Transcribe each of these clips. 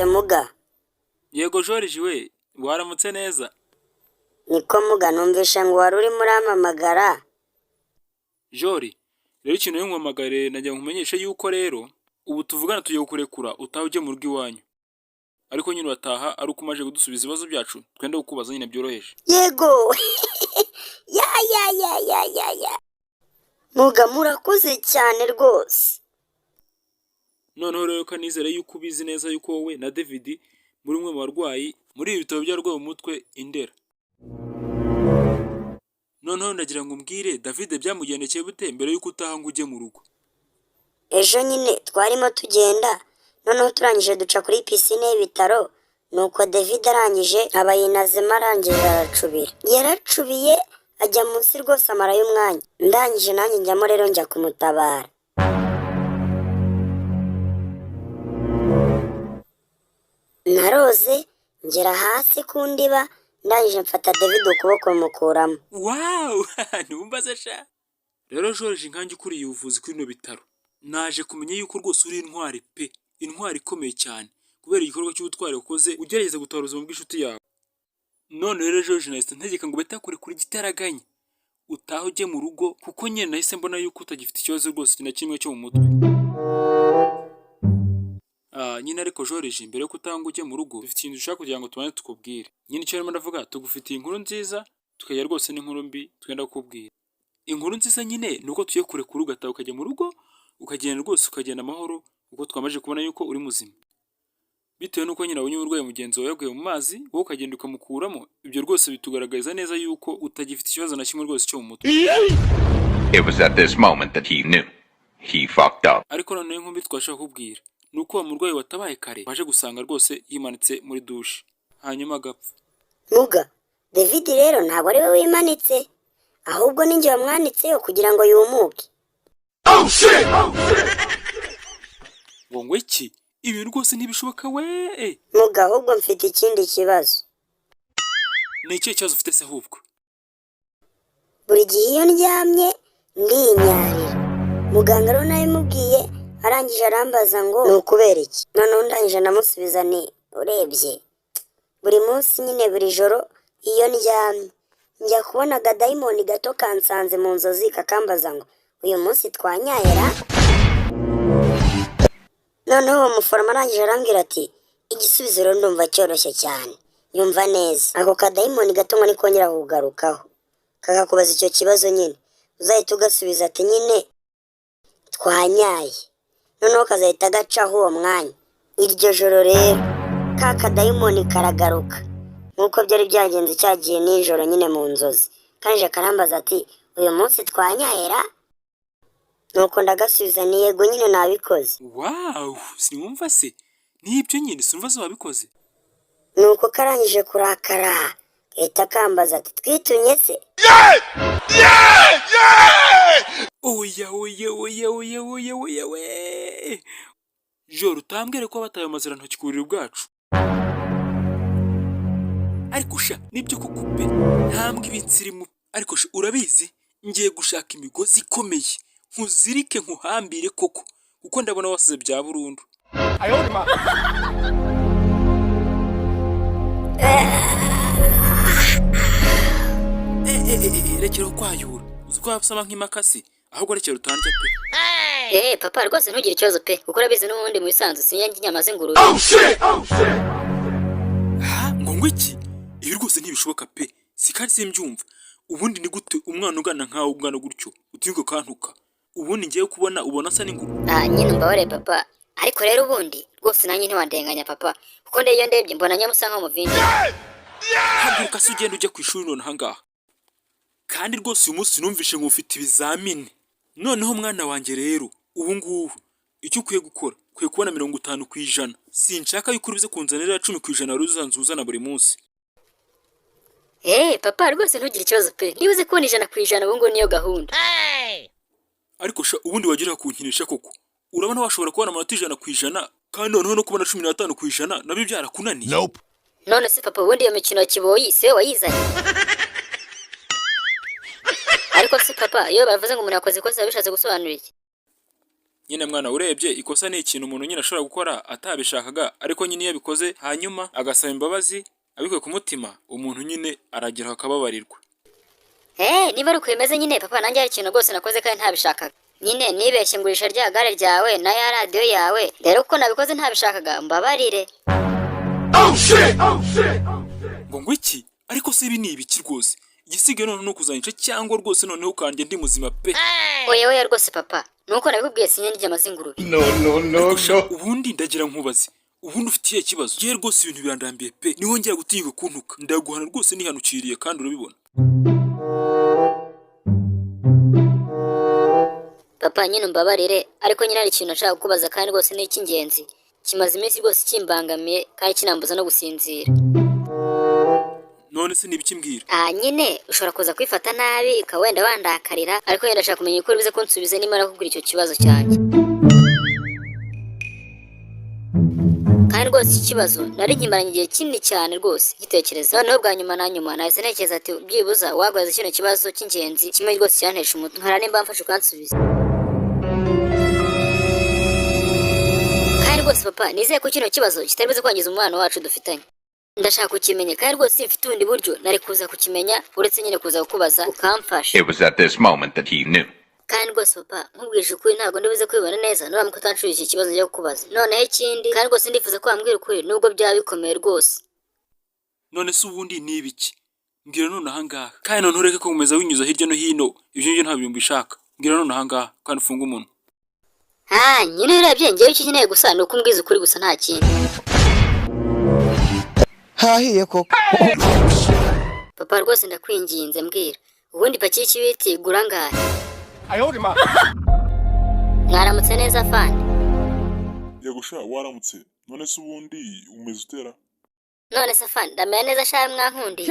Waramutse muga. Yego Joriji we, waramutse neza. Niko muga, numvisha ngo wari urimo urampamagara. Jori, rero ikintu nkuhamagare nagira ngo nkumenyeshe yuko rero ubu tuvugana tugiye kukurekura utaha ujye mu rugo iwanyu. Ariko nyine urataha ari uko umaze kudusubiza ibibazo byacu twenda kukubaza nyine byoroheje. Yego! Ya ya ya ya ya ya! Muga, murakoze cyane rwose. Noneho rero ko nizere yuko ubizi neza yuko wowe na David muri umwe mu barwayi muri ibi bitaro by'abarwayi mu mutwe i Ndera. Noneho ndagira ngo umbwire David byamugendekeye bite mbere yuko utaha ngo ujye mu rugo. Ejo nyine twarimo tugenda, noneho turangije duca kuri pisine y'ibitaro, nuko David arangije aba yinazemo, arangije aracubira. Yaracubiye ajya munsi rwose amarayo umwanya. Ndangije nanjye njyamo rero njya kumutabara. Naroze ngera hasi ku ndiba, ndangije mfata David ukuboko mukuramo. Wow! Ntiwumva se sha? Rero Joriji, nkanjye ukuriye ubuvuzi kuri bino bitaro, naje kumenya yuko rwose uri intwari pe, intwari ikomeye cyane, kubera igikorwa cy'ubutwari wakoze ugerageza gutabara ubuzima bw'inshuti yawe. None rero Joriji, nahise ntegeka ngo bahite bakurekura igitaraganya, utahe ujye mu rugo, kuko nyine nahise mbona yuko utagifite ikibazo rwose na kimwe cyo mu mutwe. Ah, nyine ariko Joriji, mbere yuko utaha ngo ujye mu rugo, dufite ikintu dushaka kugira ngo tubanze tukubwire. Nyine icyo arimo ndavuga, tugufitiye inkuru nziza, tukagira rwose n'inkuru mbi twenda kukubwira. Inkuru nziza nyine ni uko tugiye kurekura ugataha ukajya mu rugo, ukagenda rwose ukagenda amahoro, kuko twamaze kubona yuko uri muzima. Bitewe n'uko nyine wabonye uburwayi mugenzi wawe yaguye mu mazi, wowe ukagenda ukamukuramo, ibyo rwose bitugaragariza neza yuko utagifite ikibazo na kimwe rwose cyo mu mutwe. It was at this moment that he knew. He fucked up. Ariko noneho inkuru mbi twashaka kukubwira ni uko wa murwayi watabaye kare waje gusanga rwose yimanitse muri dushe, hanyuma agapfa. Muga, David rero ntabwo ari we wimanitse, ahubwo ni njye wamwanitseyo kugira ngo yumuke. Ngo iki? Ibi rwose ntibishoboka we! Muga, ahubwo mfite ikindi kibazo. Ni ikihe kibazo ufite se ahubwo? Buri gihe iyo ndyamye ndinyarira. Muganga rero nabimubwiye, arangije arambaza ngo ni ukubera iki? Noneho ndangije ndamusubiza ni urebye buri munsi nyine buri joro iyo ndyamye njya kubona akadayimoni gato kansanze mu nzozi kakambaza ngo uyu munsi twanyayera. Noneho uwo muforomo arangije arambwira ati igisubizo rero ndumva cyoroshye cyane, yumva neza ako kadayimoni gato ngo nikongera kugarukaho kakakubaza icyo kibazo nyine uzahita ugasubiza ati nyine twanyaye, noneho kazahita gacaho uwo mwanya. Iryo joro rero ka kadayimoni karagaruka nk'uko byari byagenze cyagiye nijoro nyine mu nzozi, kanje karambaza ati uyu munsi twanyayera, nuko ndagasubiza ni yego nyine nabikoze. Wow, sinumva se? Nibyo nyine sinumva se wabikoze? Nuko karangije kurakara gahita kambaza ati twitumye se? Oya oya oya oya oya oya we! Joro, utambwire ko bataye amazirantoki ku buriri bwacu. Ariko sha nibyo koko pe, ntambwe ibinsirimu. Ariko sha urabizi, ngiye gushaka imigozi ikomeye nkuzirike nkuhambire koko, kuko ndabona wasize bya burundu. Rekera kwayura, uzi ko wabusama nk'imakasi, ahubwo rekera utandya pe. Papa rwose ntugire ikibazo pe, kuko urabizi n'ubundi mu bisanzwe sinjya ndya inyama z'ingurube. Ha, ngo iki? Ibi rwose ntibishoboka pe, si kandi simbyumva. Ubundi ni gute umwana ungana nkawe ungana gutyo utinyuka ukantuka? Ubundi ngiye kubona ubona asa n'ingurube. Ah, nyine umbabarire papa, ariko rero ubundi rwose nanjye ntiwandenganya papa, kuko iyo ndebye mbona nyamusa nk'umuvindi. Haguruka se ugenda ujya ku ishuri none ahangaha. Kandi rwose uyu munsi numvishe ngo ufite ibizamini. Noneho mwana wanjye rero ubu ngubu icyo ukwiye gukora, ukwiye kubona 50%. Sinshaka yuko uribuze kunzanira 10% wari usanzwe uzana buri munsi. Papa rwose ntugire ikibazo pe, niba uzi kubona 100% ubu ngubu niyo gahunda. Ariko sha ubundi wagira kunkinisha koko, urabona washobora kubona amanota 100% kandi noneho no kubona 15% nabyo byarakunaniye? None se papa ubundi iyo mikino ya kiboyi si we wayizanye? Ariko se papa iyo bavuze ngo umuntu yakoze ikosa biba bishatse gusobanura iki? Nyine mwana, urebye ikosa ni ikintu umuntu nyine ashobora gukora atabishakaga, ariko nyine iyo abikoze hanyuma agasaba imbabazi abikuye ku mutima, umuntu nyine aragera akababarirwa. Eh, niba ari uko bimeze nyine papa, nanjye hari ikintu rwose nakoze kandi ntabishakaga. Nyine nibeshye ngurisha rya gare ryawe na ya radiyo yawe. Rero kuko nabikoze ntabishakaga, mbabarire. Ngo iki? Ariko se ibi ni ibiki rwose? Igisigaye noneho ni ukuzanyica, cyangwa rwose noneho ukanjye ndi muzima pe. Oya, oya rwose papa, nuko nabikubwiye sinye ndya z'ingurube. No, no, no, Ariko sha, no. ubundi ndagira nkubaze, ubundi ufite ikihe kibazo? Yewe rwose ibintu birandambiye pe. Niwongera gutinyuka kuntuka, ndaguhana rwose nihanukiriye kandi urabibona. Papa, nyine umbabarire, ariko nyine hari ikintu nashaka kukubaza kandi rwose ni icy'ingenzi, kimaze iminsi rwose kimbangamiye kandi kinambuza no gusinzira. None se ni ibiki? Mbwira. Ah, nyine ushobora kuza kwifata nabi ukaba wenda wandakarira, ariko wenda ndashaka kumenya uko uri buze kunsubiza nimara kukubwira icyo kibazo cyanjye. Kandi rwose iki kibazo nari nkimaranye igihe kinini cyane rwose gitekereza, noneho bwa nyuma na nyuma nahise ntekereza ati byibuza waguhaza kino kibazo cy'ingenzi kimwe rwose cyantesha umutwe, nkara nimba mfashe ukansubiza. Kandi rwose papa, nizeye ko kino kibazo kitari buze kwangiza umubano wacu dufitanye. Ndashaka kukimenya kandi rwose simfite ubundi buryo nari kuza kukimenya uretse nyine kuza kukubaza ukamfasha. It was at this moment that he knew. Kandi rwose papa, nkubwije ukuri ntabwo ndibuze kwibona neza nuramuka utanshubije iki kibazo njya kukubaza. Noneho ikindi kandi rwose ndifuza ko wambwira ukuri nubwo byaba bikomeye rwose. None se ubundi ni ibiki? Mbwira none ahangaha, kandi noneho ureke gukomeza winyuza hirya no hino, ibyo ngibyo ntabwo mbishaka. Mbwira none ahangaha kandi ufunge umunwa. Ah, nyine urebye njyewe icyo nkeneye gusa ni uko umbwiza ukuri gusa, nta kindi. Hahiye koko. Papa rwose ndakwinginze mbwira, ubundi paki y'ikibiriti igura angahe? Mwaramutse neza fani. Yego sha, waramutse. None se ubundi umeze utera? None se fani, ndamera neza sha, mwankundiye.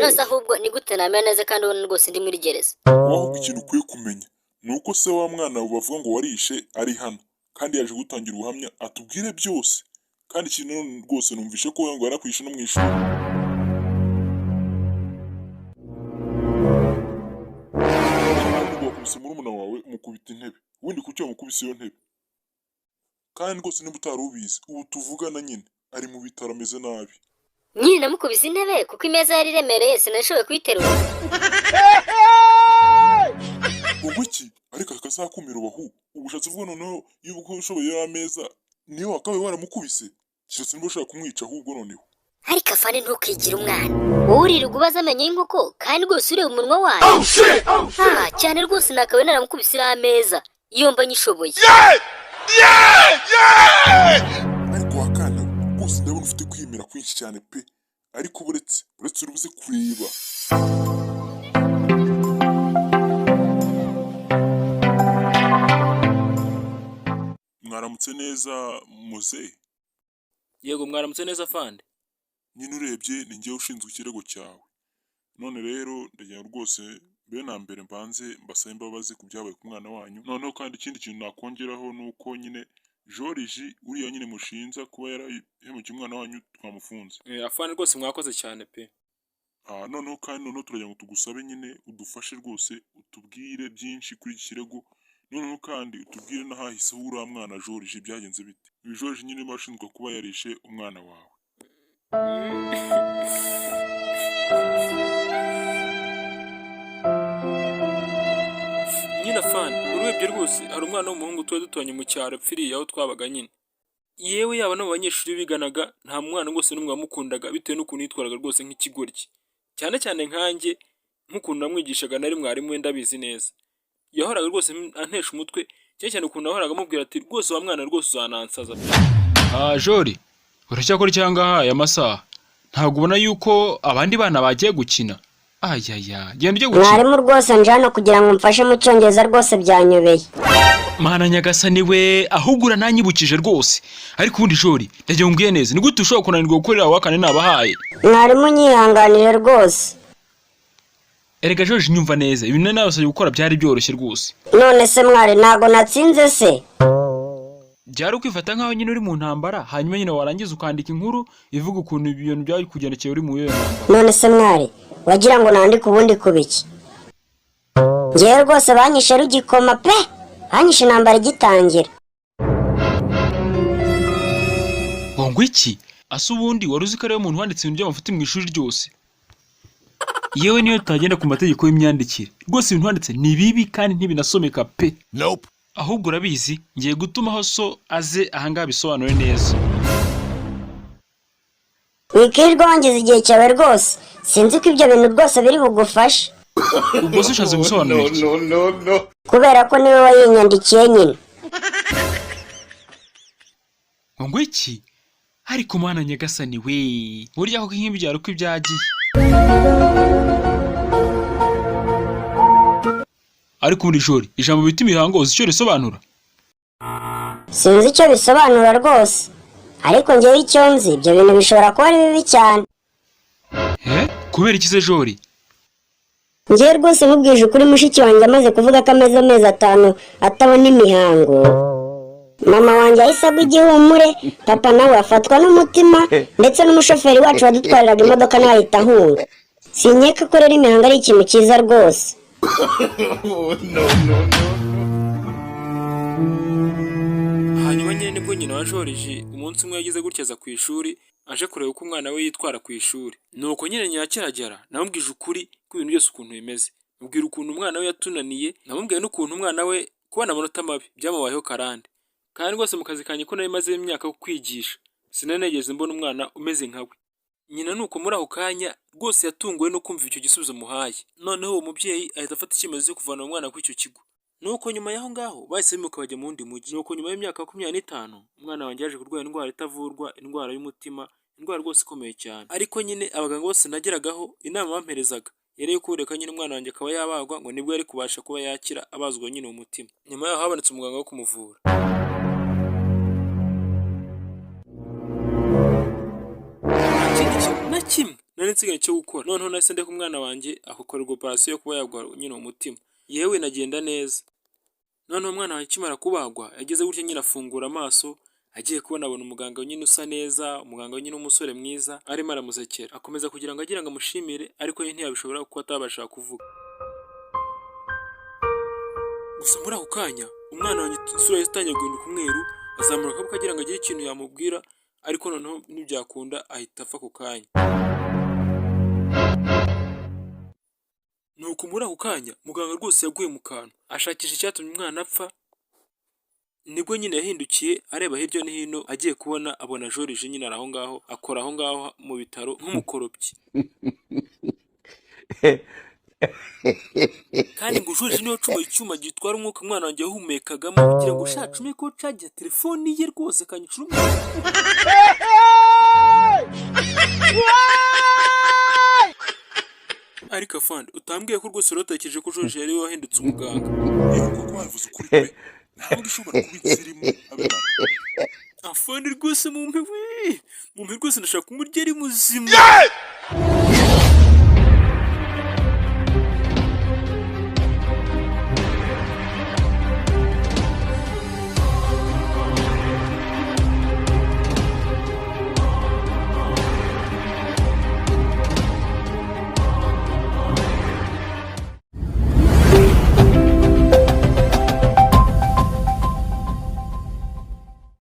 None se ahubwo ni gute namera neza kandi ubona rwose ndi muri gereza? Wowe ahubwo ikintu ukwiye kumenya ni uko se wa mwana bavuga ngo warishe ari hano kandi yaje gutangira ubuhamya atubwire byose. Kandi ikintu none rwose numvishe ko ngo yarakwishe no mu ishuri. Kandi wakubise murumuna wawe umukubita intebe, ubundi kuki wamukubise iyo ntebe? Kandi rwose niba utari ubizi, ubu tuvugana nyine ari mu bitaro ameze nabi. Nyine namukubise intebe kuko imeza yari iremereye, sinashoboye kuyiterura. Ubwo iki? Ariko akazakumira ubahu ubushatsi bwo noneho iyo ubwo ushoboye yari ameza niyo wakabaye waramukubise, keretse niba ushaka kumwica ahubwo noneho. Ariko afande, ntukigire umwana, wowe uririrwa ubaza amenyo y'inkoko kandi rwose ureba umunwa wayo. Ah, cyane rwose nakabaye naramukubise iriya meza iyo mba nyishoboye. Ariko wakana we, rwose ndabona ufite kwiyemera kwinshi cyane pe, ariko buretse uri buze kureba. Mwaramutse neza muzehe. Yego, mwaramutse neza fande. Nyine urebye ni njyewe ushinzwe ikirego cyawe. None rero ndagira ngo rwose mbere na mbere mbanze mbasabe imbabazi ku byabaye ku mwana wanyu. Noneho kandi ikindi kintu nakongeraho ni uko nyine Joriji uriya nyine mushinza kuba yarahemukiye umwana wanyu twamufunze. Afande rwose mwakoze cyane pe. Ah, noneho kandi noneho turagira ngo tugusabe nyine udufashe rwose utubwire byinshi kuri iki kirego. Noneho kandi utubwire n'ahahise h'uriya mwana Joriji byagenze bite. Uyu Joriji nyine niwe ashinzwe kuba yarishe umwana wawe. Nyine afande, urebye rwose hari umwana w'umuhungu tuba duturanye mu cyaro apfiriye aho twabaga nyine. Yewe yaba no mu banyeshuri biganaga nta mwana rwose n'umwe wamukundaga bitewe n'ukuntu yitwaraga rwose nk'ikigoryi. Cyane cyane nkanjye nk'ukuntu namwigishaga nari mwarimu we ndabizi neza. Yahoraga rwose antesha umutwe, cyane cyane ukuntu yahoraga amubwira ati rwose wa mwana rwose uzanansaza pe. Ah, Jori, uracyakora iki ahangaha aya masaha? Ntabwo ubona yuko abandi bana bagiye gukina? Ayaya, genda ujye gukina. Mwarimu rwose nje hano kugira ngo mfashe mu cyongereza, rwose byanyobeye. Mana nyagasani we, ahubwo urananyibukije rwose. Ariko ubundi Jori, ndagira ngo umbwire neza, ni gute ushobora kunanirwa gukorera wakane nabahaye? Mwarimu nyihanganire rwose. Erega Joriji, nyumva neza, ibintu nari nabasabye gukora byari byoroshye rwose. None se mwari, ntago natsinze se? Byari ukwifata nk'aho nyine uri mu ntambara, hanyuma nyine warangiza ukandika inkuru ivuga ukuntu ibintu byari kugendekeye uri mu iyo ntambara. None se mwari, wagira ngo nandike ubundi ku biki? Ngewe rwose banyishe rugikoma pe, Banyishe intambara igitangira. Ngo iki? Ase ubundi wari uzi ko ariwe muntu wanditse ibintu by'amafuti mu ishuri ryose? Yewe, niyo tutagenda ku mategeko y'imyandikire, rwose ibintu wanditse ni bibi kandi ntibinasomeka pe. Ahubwo urabizi, ngiye gutumaho so aze ahangaha bisobanure neza. Wikirirwa wangiza igihe cyawe rwose, sinzi ko ibyo bintu rwose biri bugufashe. Ubwo se ushatse gusobanura iki? Kubera ko niwe wayinyandikiye nyine. Ngo iki? Ariko Mana nyagasani we, burya koko nk'ibyaro uko ibyagiye. Ariko muri jori, ijambo bita imihango uzi icyo risobanura? Sinzi icyo bisobanura rwose, ariko ngewe icyo nzi, ibyo bintu bishobora kuba ari bibi cyane. He, kubera iki se jori? Ngewe rwose nkubwije ukuri, mushiki wanjye amaze kuvuga ko amaze amezi 5 atabona imihango, mama wanjye yahise agwa igihumure, papa nawe afatwa n'umutima, ndetse n'umushoferi wacu wadutwariraga imodoka nawe ahita ahunga. Sinkeka ko rero imihango ari ikintu cyiza rwose. Hanyuma nyine nibwo nyina wa Joriji umunsi umwe yagize gutya aza ku ishuri aje kureba uko umwana we yitwara ku ishuri. Nuko nyine nyina akihagera namubwije ukuri kw'ibintu byose ukuntu bimeze. Mubwira ukuntu umwana we yatunaniye, namubwiye n'ukuntu umwana we kubona amanota mabi byamubayeho karande. Kandi rwose mu kazi kanjye ko nari maze imyaka yo kwigisha, sinari narigeze mbona umwana umeze nka we. Nyina nuko muri ako kanya rwose yatunguwe no kumva icyo gisubizo muhaye. Noneho uwo mubyeyi ahita afata icyemezo cyo kuvana uwo mwana kuri icyo kigo. Nuko nyuma y'aho ngaho bahise bimuka bajya mu wundi mujyi. Nuko nyuma y'imyaka 25 umwana wanjye yaje kurwara indwara itavurwa, indwara y'umutima, indwara rwose ikomeye cyane. Ariko nyine abaganga bose nageragaho inama bamperezaga yari iyo kureka nyine umwana wanjye akaba yabagwa, ngo nibwo yari kubasha kuba yakira abazwa nyine uwo mutima. Nyuma yaho habonetse umuganga wo kumuvura. Ikindi kintu na kimwe nari nsigaye cyo gukora, noneho nahise ndeka umwana wanjye agakorerwa operasiyo yo kuba yagwa nyine umutima. Yewe nagenda neza. Noneho umwana wanjye akimara kubagwa yageze gutya nyine afungura amaso, agiye kubona abona umuganga nyine usa neza, umuganga nyine w'umusore mwiza arimo aramusekera, akomeza kugira ngo agira ngo amushimire, ariko we ntiyabishobora kuko atabasha kuvuga. Gusa muri ako kanya umwana wanjye isura ye itangiye guhinduka umweru, azamura akaboko agira ngo agire ikintu yamubwira, ariko noneho ntibyakunda ahita apfa ako kanya. Nuko muri ako kanya muganga rwose yaguye mu kantu ashakisha icyatumye umwana apfa, nibwo nyine yahindukiye areba hirya no hino, agiye kubona abona Joriji nyine ari aho ngaho, akora aho ngaho mu bitaro nk'umukoropyi. Kandi ngo Joriji niwe wacomoye icyuma gitwara umwuka umwana wanjye yahumekagamo, kugira ngo shacome ko cagiye telefoni ye rwose akanyicura umwana. Ariko afande, utambwiye ko rwose wari ko Joriji yari wahindutse umuganga. Yewe koko wabivuze ukuri pe, ntabwo ishobora kuba insirimu habe na. Afande rwose mumpe we, mumpe rwose ndashaka kumurya ari muzima.